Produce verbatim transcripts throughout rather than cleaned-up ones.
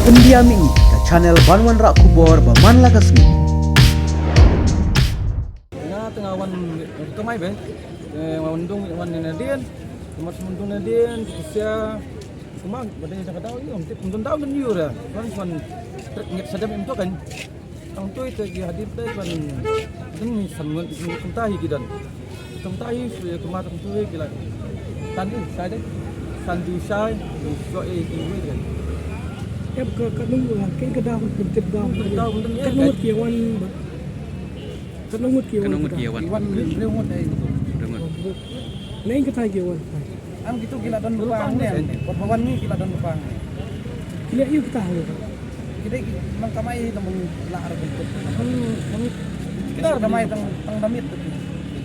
India Mih, ka channel ban wanrah khubor ba man la ka sngi. Nga tang wan kamai be. Eh, wan dung wan ne dien. Kumar semundung ne dien, kusia. Kumar badai jaga dau, yu, tip mundung dau kan yu ra. Wan wan trek nget sadam im to kan. Tang tui te ki hadir te kan ding ni san ngun ni kumta hi ki don. Kumta hi su ya kuma tang tui ki la. Tan ni sai de. San du sai, du so e ki wi de. Em ka ka nung la ke ka da hun tip da. Ka da hun tip da. Ka nung ki wan ba. Ka nung ki wan. Ka nung ki wan. Wan ni ni wan ai. Nung. Neng ka tai ki wan. Am kitu ki la don lupang ne. Wat ba wan ni ki la don lupang ne. Ki la ïa kita hal. Kita ki nang kamai nang la ar bentuk. Hmm, hmm. Kita kamai tang tang damit tu.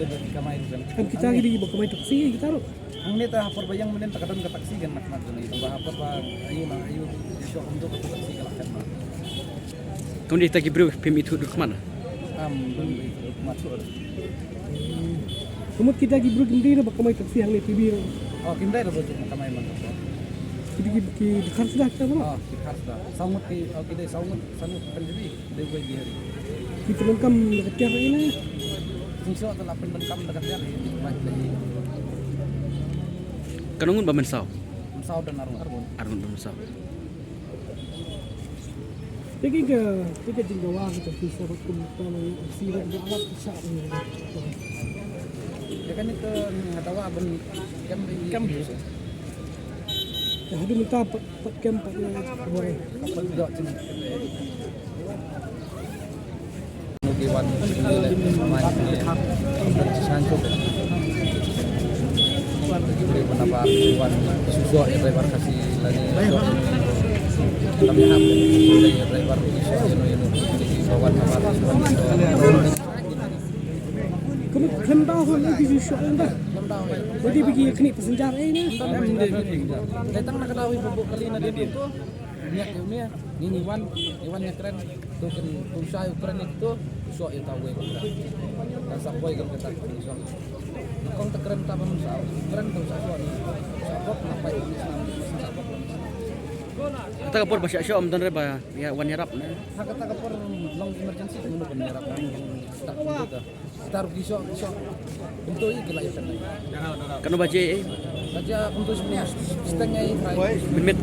Kita kamai tu kan. Kan kita ki di ba kamai taksi kita tu. Ang ne ta hapor ba yang menen ta ka don ka taksi kan nak nak ni. Ba hapor ba ayu na ayu. Di syok untuk taksi ka la kan. Tun di ta ki briew phim ithuh dur kman. Am dun ithuh dur kman. Kumut kita ki briew kim dei ba kamai taksi hangne P B. Oh, kim dei ba kamai man. Kita ki ki dkhar sudah kita mana? Oh, dkhar sudah. Saw ngut ki, oh, kita saw ngut, saw ngut Punjabi, dei wei di hari. Kita lengkam dekat tiar ini. Sing so telah pun lengkam dekat tiar ini. Ka nung ngut ba mynsaw? Mynsaw dan arngut. Arngut ba mynsaw. Te ki ka, te ka jingdawa ka taksi sa ba kum ka ma si ba ba alat sa ni. Te kan ito nga dawa ban kem kem. Ka hadu mynta pat pat kem pat na wai. Pat dok jing. Ki wan ni le man ni. San tu. Ki bri mana ba ki wan susu ya driver kasi lagi. Kami hap ya driver susu ya no ya no. Ki wan apa wan. Kami khlem daw hon ki susu enda. Jadi bagi kini passenger ini. Datang nak ketahui bubu kali na dia tu. Niat dia ni. Ni ni wan, ni wan ni keren. Tu kan tu sai keren ni tu. Susu ya tahu ya. Dan sampai kan kata susu. Kong tak keren tak pun sa, keren tu sa suan. Sa pop na pai ni sa, sa pop. Kata ka por ba sha sha om don re ba ya wan yarap ne. Ha kata ka por long emergency tu mun ban yarap. Tak pun tu. Tar ki so so. Untuk i kila ikan. Kano baje eh? Baje untuk semua setengah i. Min mit.